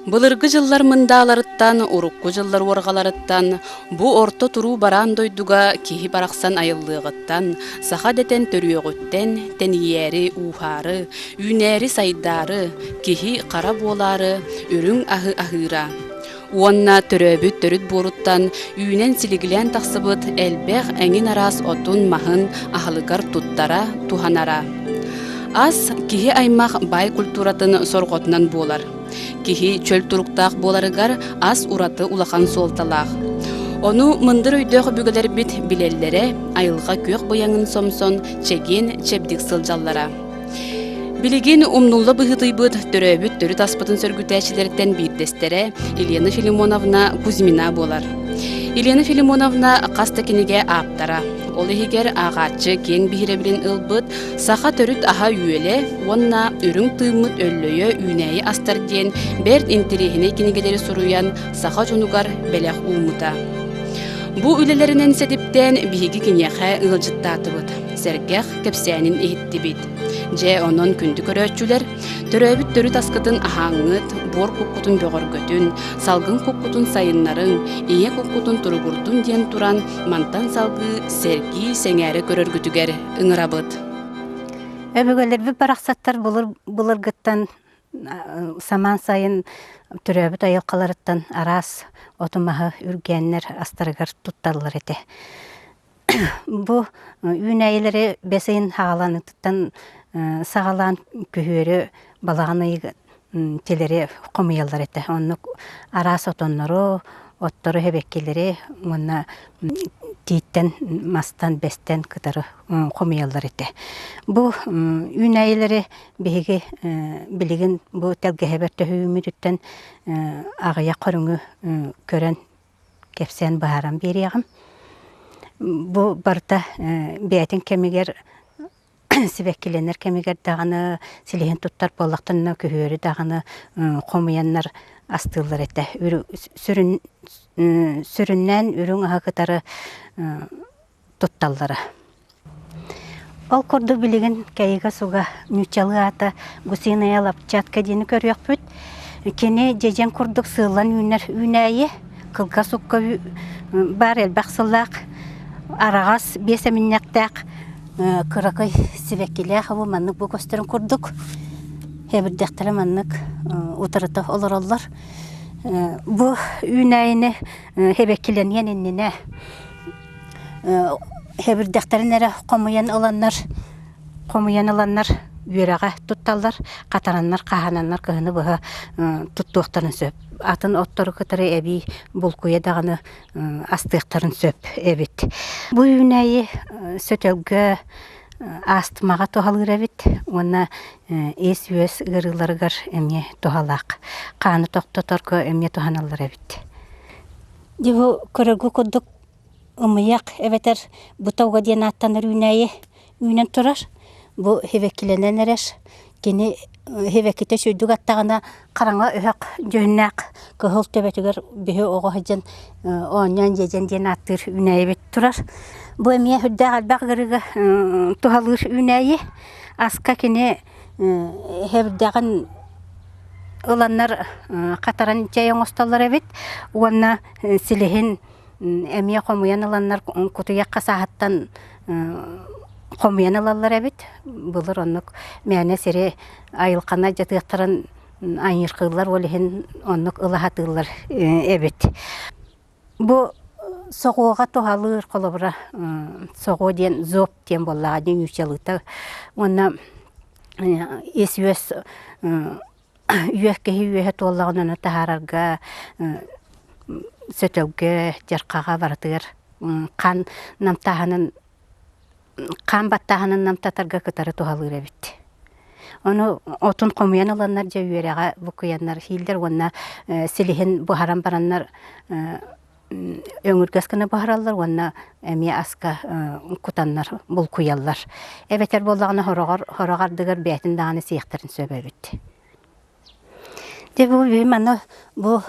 Былыргы дьыллар мындааларыттан, урукку дьыллар уорҕаларыттан, бу орто туруу бараан дойдуга киһи барахсан айыллыаҕыттан, саха дэтэн төрүөҕүттэн, тэнийээри, ууһаары, үүнээри-сайдаары, киһи хара буолаары үрүҥ аһы аһыыра. Уонна төрөөбүт төрүт буоруттан үүнэн-силигилээн тахсыбыт элбэх эҥин араас отун-маһын аһылыгар туттара, туһанара. Ас киһи аймах баай культуратын сорҕотунан буолар. Киһи чөл туруктаах буоларыгар ас ураты улахан суолталаах. Ону мындыр өйдөөх өбүгэлэрбит билэллэрэ, айылҕа күөх быйаҥын сомсон чэгиэн, чэбдик сылдьаллара. Билигин умнулла быһыытыйбыт төрөөбүт төрүт аспытын сөргүтээччилэртэн биирдэстэрэ Елена Филимоновна Кузьмина буолар. Елена Филимоновна хас да кинигэ ааптара. Ол иһигэр ааҕааччы киэҥ биһирэбилин ылбыт Саха төрүт аһа-үөлэ уонна Үрүҥ тыыммыт өллөйө үүнээйи астар диэн бэрт интэриэһинэй кинигэлэри суруйан саха дьонугар бэлэх ууммута. Бу үлэлэринэн сэдиптээн биһиги киниэхэ ыалдьыттаатыбыт, сэргэх кэпсээнин иһиттибит. Дьэ, онон күндү көрөөччүлэр, төрөөбүт төрүт аскытын аһааҥҥыт, буор куккутун бөҕөргөтүн, салгын куккутун сайыннарыҥ, ийэ куккутун туругурдун диэн туран, мантан салгыы сэргии, сэҥээрэ көрөргүтүгэр ыҥырабыт. Өбүгэлэрбит барахсаттар былыр былыргыттан самаан сайын төрөөбүт айылҕаларыттан араас оту-маһы үргээннэр астарыгар тутталлар этэ. Бу үүнээйилэри бэс ыйын хааланыттан саҕалаан күһүөрү балаҕан ыйыгар тилэри хомуйаллар этэ. Оннук араас отоннору, оттору, эбэккилэри уонна тииттэн, мастан, бэстэн кытары хомуйаллар этэ. Бу үүнээйилэри биһиги билигин бу тэлгэһэбэр төһүүммүтүттэн аҕыйах көрүҥү көрөн кэпсээн быһааран биэриэҕим. Бу барыта бэйэтин кэмигэр сибэккилэнэр кэмигэр даҕаны силиһин туттар буоллахтарына күһүөрү даҕаны хомуйаннар астыыллар этэ. Сүрүн сүрүннээн үрүҥ аһы кытары тутталлара. Ол курдук билигин Кэйигэ суга нууччалыы аата гусиная лапчатка диэни көрүөхпүт. Кини дьэдьэн курдук сыыллан үүнэр үүнээйи, кылгас укка баар элбэх сыллаах араҕас биэс эминньэхтээх кыракый сибэккилээх бу маннык бу көстөрүн курдук хэбирдэхтэрэ маннык утарыта олороллор. Бу үүнээйини хэбэккилэниэн иннинэ хэбирдэхтэрин эрэ хомуйан ыланнар хомуйан ыланнар үөрэҕэ тутталлар, хатараннар, хаһаананнар кыһыны быһа туттуохтарын сөп. Атын оттору кытары эбии булкуйа даҕаны астыахтарын сөп эбит. Бу үүнээйи сөтөлгө астмаҕа туһалыыр эбит уонна ис-үөс ыарыыларыгар эмиэ туһалаах. Хааны тохтоторго эмиэ туһаналлар эбит. Дьэ бу көрөргө курдук ымыйах эбэтэр бутауга диэн ааттанар үүнээйи үүнэн турар. Бу сибэккилэнэн эрэр. Кини сибэккитэ сүүрдүк аттаҕына хараҥа өһөх дьүһүннээх кыһыл төбөтүгэр биһи оҕо сылдьан оонньоон дьиэдьэн диэн ааттыыр үүнээйибит турар. Бу эмиэ сүрдээх элбэх ыарыыга туһалыыр үүнээйи. Аска кини эһэбирдэҕин ыланнар хатаран чэй оҥостоллор эбит уонна силиһин эмиэ хомуйан ыланнар кутуйах хасааһыттан хомуйан ылаллар эбит. Былыр оннук мээнэ сири айылҕаны алдьатыахтарын айыырхыыллар, ол иһин оннук ыла сатыыллар эбит. Бу соҕуоҕа туһалыыр холобура соҕуо диэн зоб диэн буоллаҕа дии нууччалыыта уонна ис-үөс үөх киһи үөһэ туоллаҕына ону таһаарарга сөтөлгө, дьархаҕа барытыгар хаан намтааһынын хаан баттааһынын намтатарга кытары туһалыыр эбит. Ону отун хомуйан ыланнар дьэ үөрэҕэ буккуйаннар иһииллэр уонна силиһин буһаран бараннар өҥүргэс гына буһараллар уонна эмиэ аска кутаннар булкуйаллар. Эбэтэр буоллаҕына хороҕор сорох ардыгар бэйэтин даҕаны сиэхтэрин сөп эбит. Дьэ бу маны бу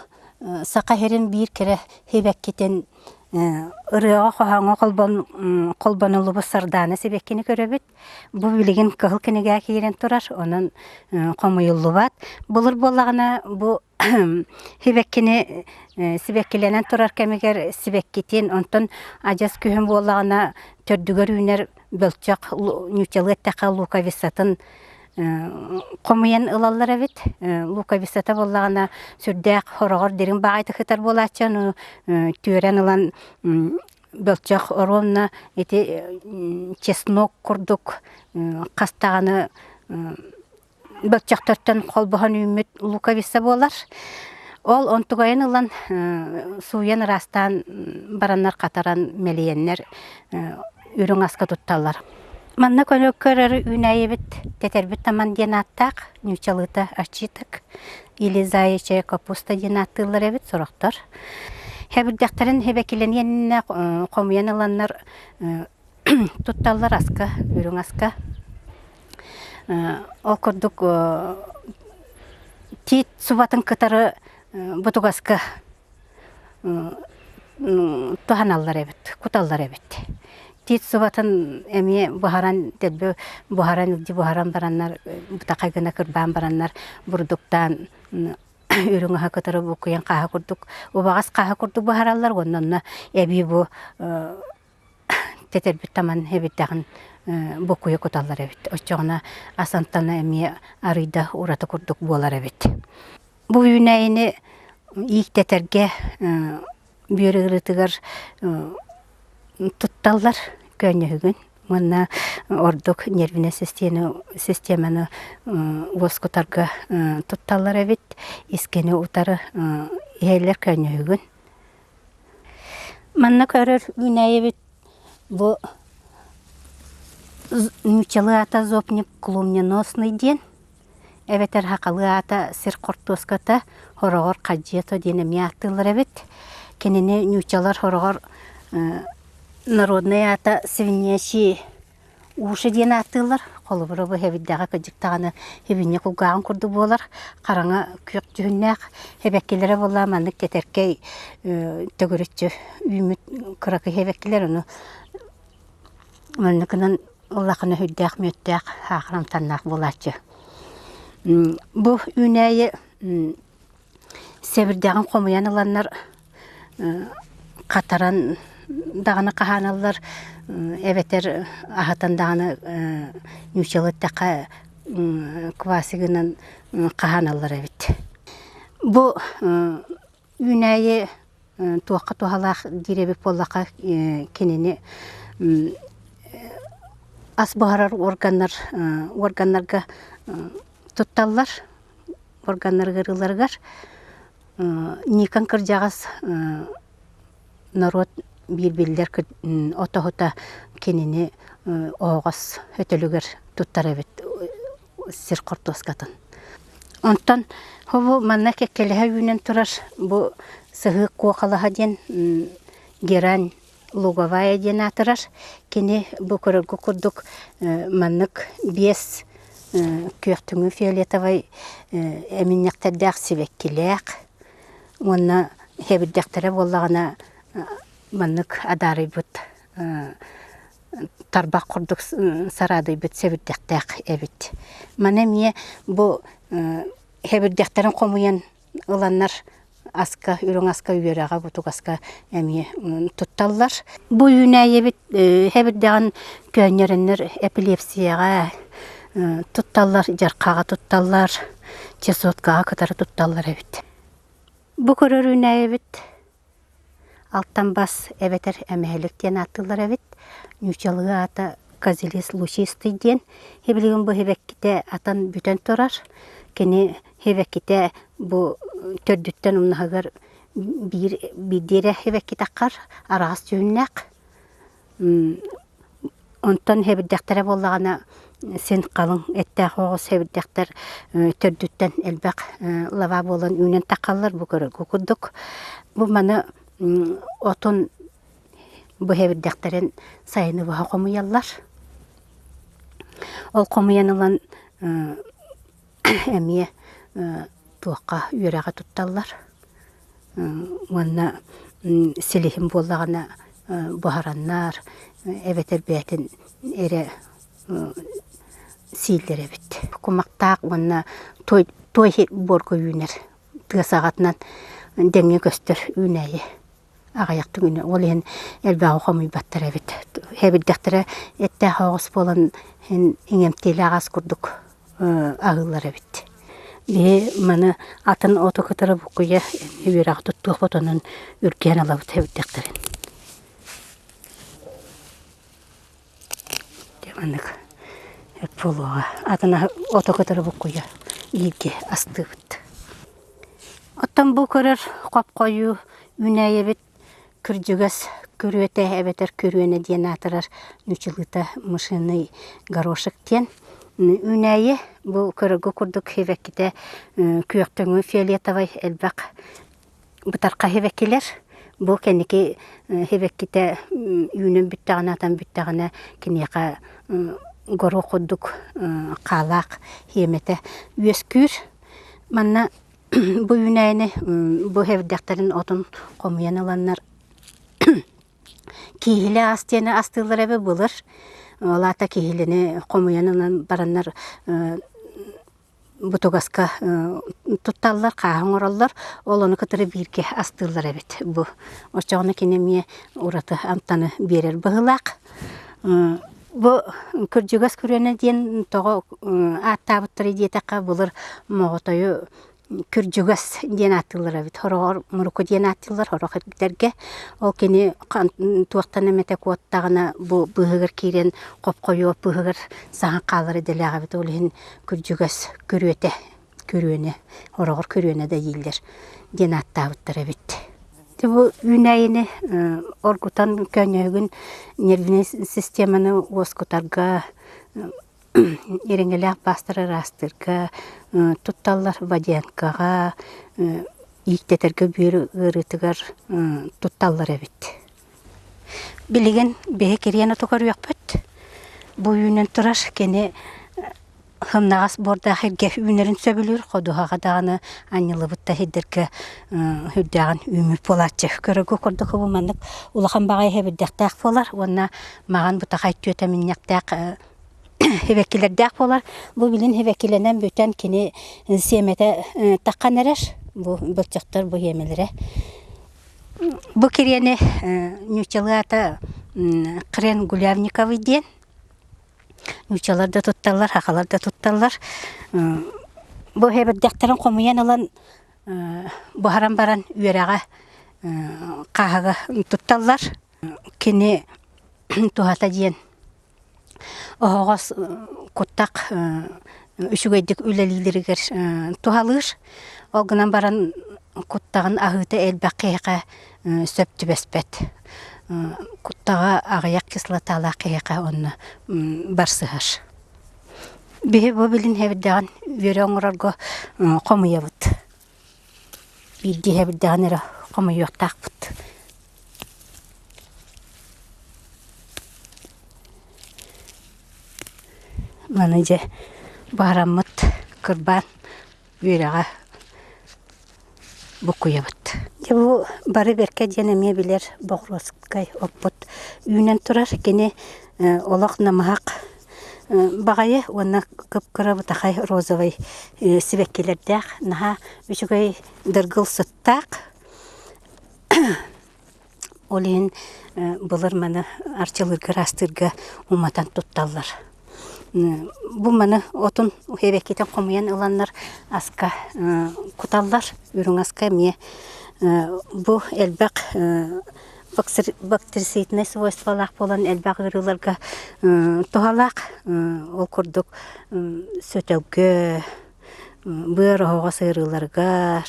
Саха сирин биир кэрэ сибэккитин. Ырыаҕа хоһооҥҥо холбонуллубут сардаана сибэккини көрөбүт. Бу билигин кыһыл кинигэ киирэн турар, онон хомуйуллубат. Былыр буоллаҕына бу сибэккини сибэккилэнэн турар кэмигэр сибэккитин, онтон адьас күһүн буоллаҕына төрдүгэр үүнэр бөлчөх нууччалыы эттэххэ луковицатын хомуйан ылаллар эбит. Луковицата буоллаҕына сүрдээх хороҕор дириҥ баҕайытык сытар буолааччы, ону түөрэн ылан бөлчөх оруонна ити чеснок курдук хас даҕаны бөлчөхтөртөн холбоһон үүммүт луковица буолар. Ол онтугайын ылан сууйан ыраастаан бараннар хатаран мэлийэннэр үрүҥ аска тутталлар. Манна көнө көрөр үүнээйибит тэтэрбит таман диэн ааттаах, нууччалыыта очиток или заячья капуста диэн ааттыыллар эбит сорохтор. Хэбирдэхтэрин хэбэкилэниэннэ хомуйан ыланнар тутталлар аска, үрүҥ аска. Ол курдук тиит субатын кытары бутугаска туһаналлар эбит, куталлар эбит. Тиит субатын эмиэ буһаран дэлби буһаран илдьи буһаран бараннар бытахай гына кырбаан бараннар бурдуктаан үрүҥ аһы кытары буккуйан хааһы курдук убаҕас хааһы курдук буһараллар уонна онно эбии бу тэтэрбит таман эбиттэҕин буккуйа куталлар эбит. Оччоҕуна ас амтана эмиэ арыйда ураты курдук буолар эбит. Бу үүнээйини ииктэтэргэ бүөр ыарыытыгар тутталлар көөнньөһүгүн уонна ордук нервинэй системаны уоскутарга тутталлар эбит. Искэни утары иһэллэр көөнньөһүгүн. Манна көрөр үүнээйибит бу нууччалыы аата зопник клумненосный диэн эбэтэр сахалыы аата сир хортуоската, хороҕор хадьыата диэн эмиэ ааттыыллар эбит. Кинини нууччалар хороҕор народнай аата свинячий уши диэн ааттыыллар. Холобура бу хэбирдэҕэ кырдьык даҕаны хибинньэ кулгааҕын курдук буолар, хараҥа күөх дьүһүннээх эбэккилэрэ буолла маннык тэтэркэй төгүрүччү үүммүт кыракый эбэккилэр ону Манныкынан улахан өһүйдээх мүөттээх аахыр амтаннаах буолааччы. Бу үүнээйи сэбирдэҕин хомуйан ыланнар хатаран даҕаны хаһааналлар эбэтэр аһатан даҕаны нууччалыы эттэххэ квасигынан хаһааналлар эбит. Бу Үүнээйи туохха туһалаах диир эбит буоллахха кинини ас буһарар органнар органнарга тутталлар органнар ыарыыларыгар Никон кырдьаҕас норуот биир биллэр отоһута кинини оһоҕос өтөлүгэр туттар эбит сир хортуоскатын. Онтон бу манна кэккэлэһэ үүнэн турар бу сыһыы куохалаһа диэн герань луговая диэн аатырар. Кини бу көрөргө курдук маннык биэс күөхтүҥү фиолетовай эминньэхтэрдээх сибэккилээх уонна хэбирдэхтэрэ буоллаҕына маннык адаарыйбыт тарбах курдук сараадыйбыт сэбирдэхтээх эбит. Маны эмиэ бу сэбирдэхтэрин хомуйан ыланнар аска, үрүҥ аска, үөрэҕэ, бутугаска эмиэ тутталлар. Бу үүнээйибит сэбирдэҕин көөнньөрөннөр эпилепсияҕа тутталлар, дьархаҕа тутталлар, чесоткаҕа кытары тутталлар эбит. Бу көрөр үүнээйибит Алтан бас эбэтэр эмэһэлик диэн ааттыыллар эбит. Нууччалыы аата козелец лучистый диэн. Билигин бу сибэккитэ атан бүтэн турар. Кини сибэккитэ бу төрдүттэн умнаһыгар биир биирдии эрэ сибэкки таххар араас дьүһүннээх. Онтон сэбирдэхтэрэ буоллаҕына син халыҥ эттээх оҕус сэбирдэхтэр төрдүттэн элбэх лава буолан үүнэн таххаллар бу көрөргө курдук. Бу маны отун бу сэбирдэхтэрин сайыны быһа хомуйаллар. Ол хомуйан ылан эмиэ туохха үөрэҕи тутталлар уонна. силиһин буоллаҕына буһараннар эбэтэр бэйэтин эрэ сииллэр эбит. Кумахтаах уонна той той буорга үүнэр тыа саҕатынан дэҥҥэ көстөр үүнээйи аҕыйахтык үүнэр. Ол иһин элбэҕи хомуйбаттар эбит. Эбирдэхтэрэ эттээх оҕус буолан иһин иҥэмтиэлээх ас курдук аһыыллар эбит. Биһи маны атын оту кытары буккуйа үөрэҕи туттуохпут онон үргээн ылабыт эбирдэхтэрин. Дьэ маннык эт буолуоҕа. Атын ото кытары буккуйа бииргэ астыыбыт. Оттон бу көрөр хоп-хойуу үүнээйибит күрдьүгэс күрүөтэ эбэтэр күрүөнэ диэн аатырар ньучулута мышиный горошек диэн үүнээйи бу көрөргө курдук сибэккитэ күөхтүҥү фиолетовай элбэх бытархай сибэккилэр бу кэнники сибэккитэ үүнэн бүттэҕинэ атан бүттэҕинэ киниэхэ горох курдук хаалаах хиэмэтэ үөскүүр манна бу үүнээйини бу эбирдэхтэрин отун хомуйан ыланнар кииһилэ ас диэни астыыллар эбит былыр ол аата кииһилэни хомуйан ылан бараннар бутугаска тутталлар, хааһы оҥороллор, ол ону кытары бииргэ астыыллар эбит бу. Оччоҕуна кини эмиэ ураты амтаны биэрэр быһыылаах. Бу Күрдьүгэс күрүөнэ диэн тоҕо ааттаабыттарый диэтэххэ, былыр моҕотойу Күрдьүгэс диэн ааттыыллар эбит. Хороҕор муруку диэн ааттыыллар, сорох эргитэргэ. Ол кини туохтан эмэтэ куоттаҕына бу быыһыгар киирэн хоп-хойуо быыһыгар саһан хаалар идэлээх эбит. Ол иһин күрдьүгэс күрүөтэ күрүөнэ хороҕор күрүөнэ да дииллэр диэн ааттаабыттар эбит. Бу үүнээйини оргутан көөнньөһүгүн нервнэй системаны уоскутарга ириҥэлээх баастары ыраастыырга тутталлар водянкаҕа ииктэтэргэ бүөр ыарыытыгар тутталлар эбит. Билигин биһи кириэн оту көрүөхпүт. Бу үүнэн турар кини сымнаҕас буордаах сиргэ үүнэрин сөбүлүүр, ходуһаҕа даҕаны анньыллыбыт да сирдэргэ үрдээҕин үүммүт буолааччы. Көрөргө курдук бу маннык улахан баҕайы сэбирдэхтээх буолар уонна маҕан бытахай түөтэ минньэхтээх сибэккилэрдээх буолар. Бу билин сибэккилэнэн бүтэн кини сиэмэтэ таххан эрэр. Бу бөлчөхтөр бу сиэмэлэрэ. Бу кириэни нууччалыы аата хрен гулявниковый диэн. Нууччалар да тутталлар, сахалар да тутталлар. Бу сэбирдэхтэрин хомуйан ылан буһаран баран үөрэҕэ хааһыга тутталлар. Кини туһата диэн оһоҕос куттах үчүгэйдик үлэлииллэригэр туһалыыр. Ол гынан баран куттаҕын аһыыта элбэх киһиэхэ сөп түбэспэт. Куттаҕа аҕыйах кислоталаах киһиэхэ онно барсыһар. Биһи бу билин сэбирдэҕин үөрэ оҥорорго хомуйабыт. Биирдии сэбирдэҕин эрэ хомуйуохтаахпыт. Маны дьэ баараммыт кырбаан үөрэҕэ буккуйабыт. Дьэ бу бары бэркэ диэн эмиэ билэр боҕуруоскай оппут үүнэн турар. Кини олох намыһах баҕайы уонна кып-кыра бытахай розовай сибэккилэрдээх наһаа үчүгэй дыргыл сыттаах. Ол иһин былыр маны арчылыырга, ыраастыырга уматан тутталлар. Бу маны отун эбэккитин хомуйан ыланнар аска куталлар, үрүҥ аска эмиэ. Бу элбэх бактерициднай свойстволаах буолан элбэх ыарыыларга туһалаах. Ол курдук сөтөлгө, быар оһоҕос ыарыыларыгар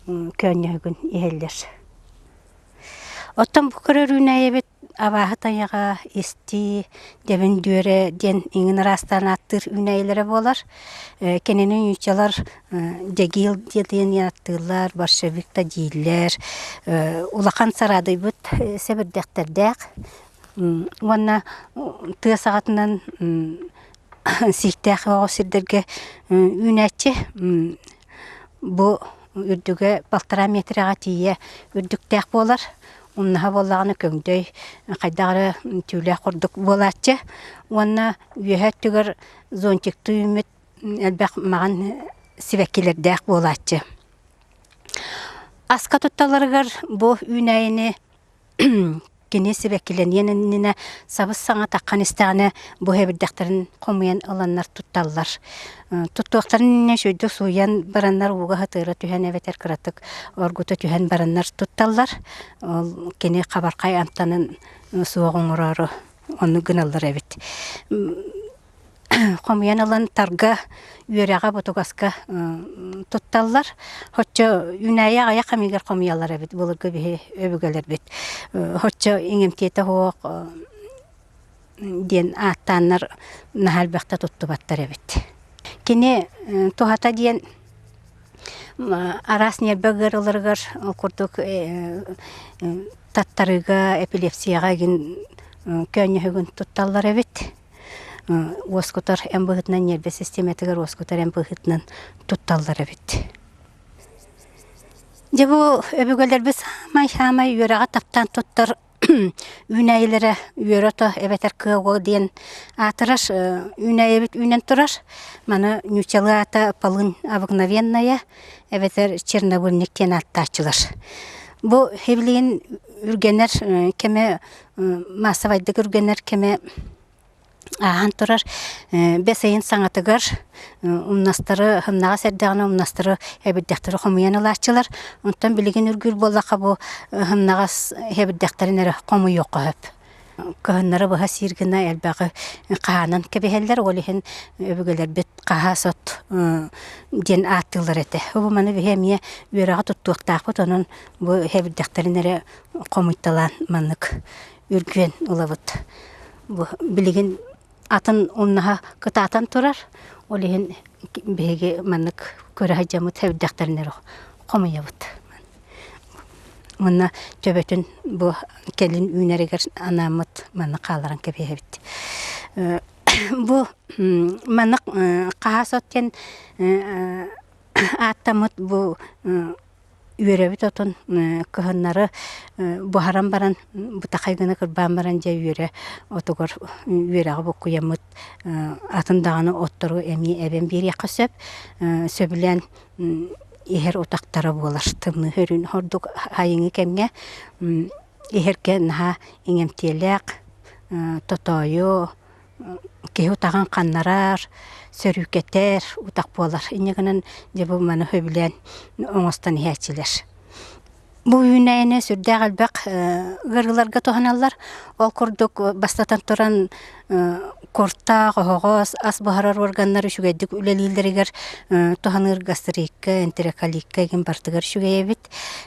көөнньөһүгүн иһэллэр. Оттон бу көрөр үүнээйибит абааһы тайаҕа, истии, дэбин дүөрэ диэн иҥин араастаан ааттыыр үүнээйилэрэ буолар. Кинини нууччалар дягил диэн ааттыыллар, борщевик да дииллэр. Улахан сараадыйбыт сэбирдэхтэрдээх уонна тыа саҕатынан сииктээх оҕо сирдэргэ үүнээччи. Бу Үрдүгэ балтараа миэтэрэҕэ тиийэ үрдүктээх буолар. Умнаһа буоллаҕына көҥдөй хайдах эрэ түүлээх курдук буолааччы. Уонна үөһэ өттүгэр зонтиктыы үүммүт элбэх маҕан сибэккилэрдээх буолааччы. Аска тутталларыгар бу үүнээйини кини сибэккилэниэн иннинэ сабыс-саҥа таххан истэҕинэ бу эбирдэхтэрин хомуйан ыланнар тутталлар. Туттуохтарын иннинэ үчүгэйдик сууйан бараннар ууга сытыара түһэн эбэтэр кыратык оргута түһэн бараннар тутталлар. Ол кини хабархай амтанын суох оҥороору оннук гыналлар эбит. Хомуйан ылан тарга үөрэҕэ бутугаска тутталлар. Оччо үүнээйи аҕыйах кэмигэр хомуйаллар эбит былыргы биһи өбүгэлэрбит. Оччо иҥэмтиэтэ суох диэн ааттааннар наһаа элбэхтэ туттубаттар эбит. Кини туһата диэн араас ньиэрбэ ыарыыларыгар ол курдук таттарыыга, эпилепсияҕа игин көөнньөһүгүн тутталлар эбит. Уоскутар эм быһыытынан ньиэрбэ систиэмэтигэр уоскутар эм быһыытынан тутталлар эбит. Дьэ бу өбүгэлэрбит саамай-саамай үөрэҕи таптаан туттар үүнээйилэрэ үөрэ ото эбэтэр кыа диэн аатырар үүнээйибит үүнэн турар. Маны нууччалыы аата полынь обыкновенная эбэтэр чернобыльник диэн ааттааччылар. Бу билигин үргэнэр кэмэ маассабайдык үргэнэр кэмэ ааһан турар бэс ыйын саҥатыгар умнастары сымнаҕас эрдэҕинэ умнастары эбирдэхтэри хомуйан ылааччылар. Онтон билигин үргүүр буоллахха бу сымнаҕас эбирдэхтэрин эрэ хомуйуохха сөп. Кыһыннары быһа сиир гына элбэҕи хаһаанан кэбиһэллэр. Ол иһин өбүгэлэрбит хаһаас от диэн ааттыыллар этэ. Бу маны биһи эмиэ үөрэҕи туттуохтаахпыт. Онон бу эбирдэхтэрин эрэ хомуйталаан маннык үргүөн ылабыт. Бу билигин атын умнаһа кытаатан турар. Ол иһин биһиги маннык көрө сылдьаммыт эбирдэхтэрин эрэ хомуйабыт. Уонна төбөтүн бу кэлин үүнэригэр анааммыт манна хаалларан кэбиһэбит. Бу маннык хаһаас от диэн ааттаммыт бу үөрэбит отун кыһыннары буһаран баран бытахай гына кырбаан баран дьэ үөрэ отугар үөрэҕи буккуйаммыт атын даҕаны оттору эмиэ эбэн биэриэххэ сөп сөбүлээн иһэр утахтара буолар тымныы өрүүн ордук айыҥы кэмҥэ иһэргэ наһаа иҥэмтиэлээх тотоойу киһи утаҕын ханнарар, сөрүүкэтэр утах буолар. Инньэ гынан дьэ бу маны сөбүлээн оҥостон иһээччилэр. Бу үүнээйини сүрдээх элбэх ыарыыларга туһаналлар. Ол курдук бастатан туран куртах, оһоҕос, ас буһарар органнар үчүгэйдик үлэлииллэригэр туһаныыр гастрикка, энтероколикка игин барытыгар үчүгэй эбит.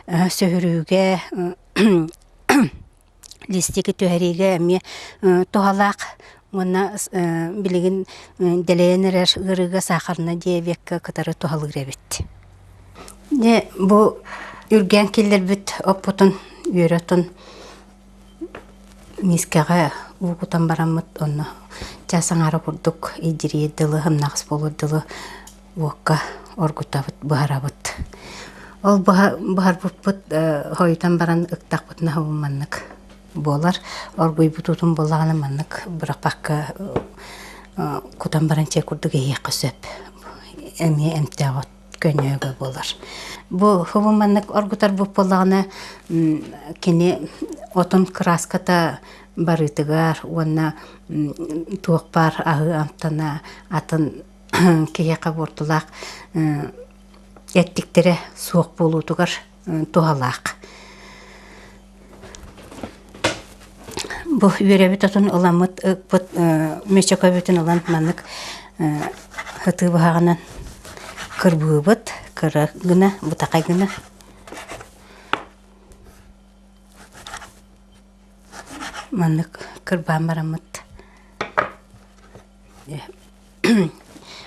Сүһүрүүгэ листики түһэриигэ эмиэ туһалаах уонна билигин дэлэйэн эрэр ыарыыга сахарнай диабекка кытары туһалыыр эбит. Дьэ бу үргээн киллэрбит оппутун үөрэ отун миискэҕэ уу кутан бараммыт онно чаас аҥаара курдук илдьирийэр дылы сымнаҕас буолуор дылы уокка оргутабыт, буһарабыт. Ол буһарбыппыт хойутан баран ыктахпытына маннык буолар. Оргуйбут уутун буоллаҕына маннык бырахпакка кутан баран чэй курдук иһиэххэ сөп. Эмиэ эмтээх от көнньүөгэ буолар. Бу бу маннык оргутарбыт буоллаҕына кини отун кырааската барыытыгар уонна туох баар аһыы амтана атын киһиэхэ буортулаах эттиктэрэ суох буолуутугар туһалаах. Бу үөрэбит отун ыламмыт ыкпыт мөчөкөбүтүн ылан маннык сытыы быһаҕынан кырбыыбыт кыра гына бытахай гына маннык кырбаан бараммыт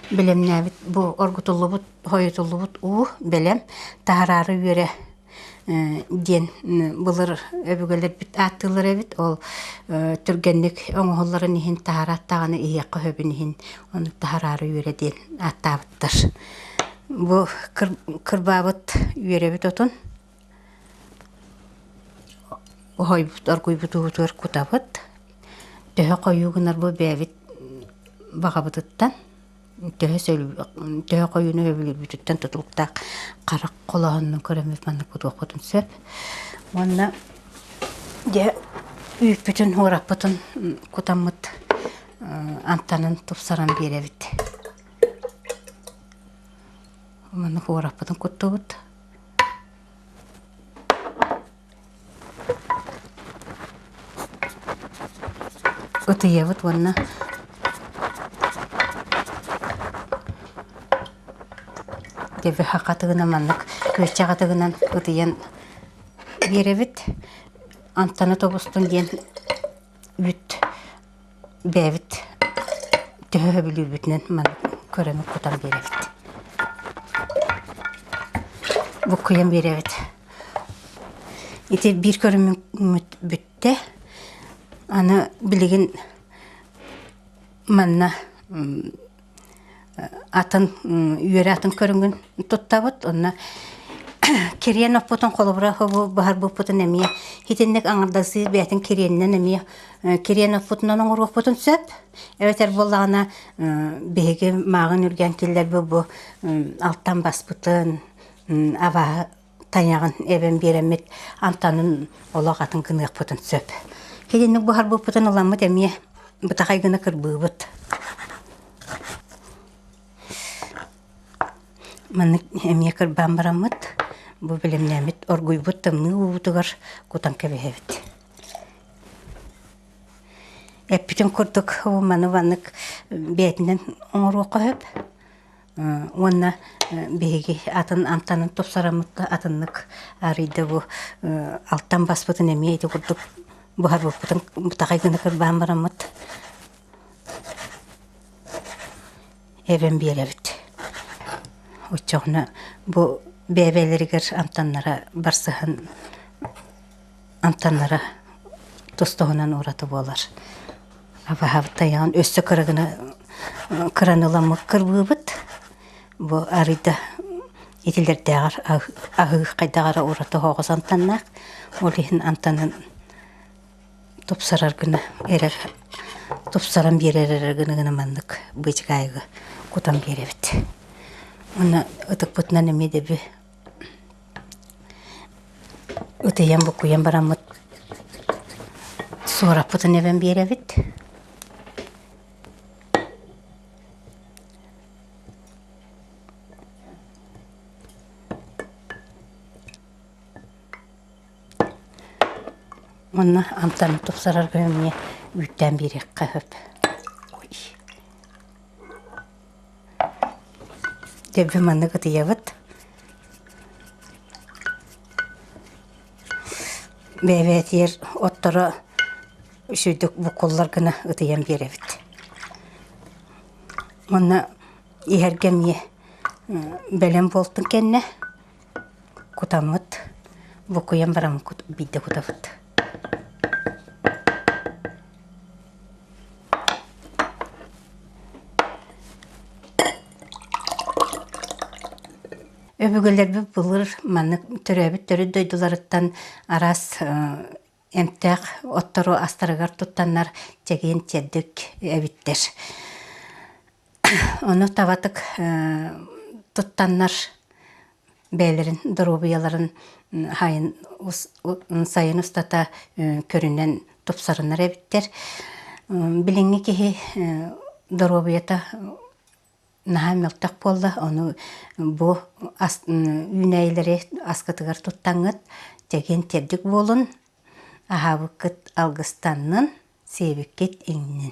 Бэлэмнээбит бу оргутуллубут, хойутуллубут уу бэлэм таһараары үөрэ диэн былыр өбүгэлэрбит ааттыыллар эбит. Ол түргэнник оҥоһулларын иһин таһараат даҕаны иһиэххэ сөбүн иһин ону таһараары үөрэ диэн ааттаабыттар. Бу кырбаабыт үөрэбит отун оһойбут оргуйбут уутугар кутабыт. Төһө хойуу гынар бу бэйэбит баҕабытыттан төһө төһө хойууну сөбүлүүрбүтүттэн тутулуктаах харах холооһунун көрөммүт маннык кутуохпутун сөп. Уонна дьэ үүппүтүн уораппытын кутаммыт амтанын тупсаран биэрэбит. Маннык уораппытын куттубут. Ытыйабыт уонна дьэ хатыгынан маннык күөччэх атыгынан ытыйан биэрэбит. Амтана тобустун диэн үүт бэйэбит төһө сөбүлүүрбүтүнэн маннык көрөн кутан биэрэбит. Буккуйан биэрэбит. Ити биир көрүҥмүт бүттэ. Аны билигин манна атын үөрэ атын көрүҥүн туттабыт. Онно кириэн оппутун холобура бу баһарбыппытын эмиэ итинник аҥардасыы бэйэтин кириэнинэн эмиэ кириэн оппутунан оҥоруохпутун сөп. Эбэтэр буоллаҕына биһиги мааҕын үргээн киллэрбит бу алтан баспытын абааһы тайаҕын эбэн биэрэммит амтанын олох атын гыныахпытын сөп. Килинник буһарбыппытын ыламмыт эмиэ бытахай гына кырбыыбыт. Маннык эмиэ кырбаан бараммыт, бу бэлэмнээммит оргуйбут тымныы уубутугар кутан кэбиһэбит. Эппитин курдук маны маннык бэйэтинэн оҥоруохха сөп. Уонна биһиги атын амтанын тупсараммыт атыннык арыйда бу алтан баспытын эмиэ ити курдук буһарбыппытын бытахай гына кырбаан бараммыт эбэн биэрэбит. Оччоҕуна бу бэйэ-бэйэлэригэр амтаннара барсыһан амтаннара тус-туһунан ураты буолар. Абаһабыт тайаҕын өссө кыра гына кыраны ыламмыт кырбыыбыт. Бу арыйда итилэрдээҕэр аһыы хайдах эрэ ураты оһоҕос амтаннаах. Ол иһин амтанын тупсарар гына эрэр тупсаран биэрэр эрэ гына гына маннык быычыкаайыга кутан биэрэбит. Уонна ытыкпытынан эмиэ дэби Ытыйан буккуйан бараммыт суораппытын эбэн биэрэбит. Уонна амтанын тупсарарга эмиэ үүттээн биэриэххэ сөп. Дьэ маннык ытыйабыт. Бэйэ-бэйэтигэр отторо үчүгэйдик буккуллар гына ытыйан биэрэбит. Уонна иһэргэ эмиэ бэлэм буолтун кэннэ кутаммыт, буккуйан баран биирдэ кутабыт. Өбүгэлэрбит былыр маннык төрөөбүт төрүт дойдуларыттан араас эмтээх оттору астарыгар туттаннар чэгиэн чэбдик эбиттэр. Ону табатык туттаннар бэйэлэрин доруобуйаларын сайын устата көрүнэн тупсарынар эбиттэр. Билиҥҥи киһи доруобуйата наһаа мөлтөх буолла, ону бу үүнээйилэри аскытыгар туттаҥҥыт чэгиэн-чэбдик буолун, аһаабыккыт алгыстаннын, сиэбиккит иҥнин.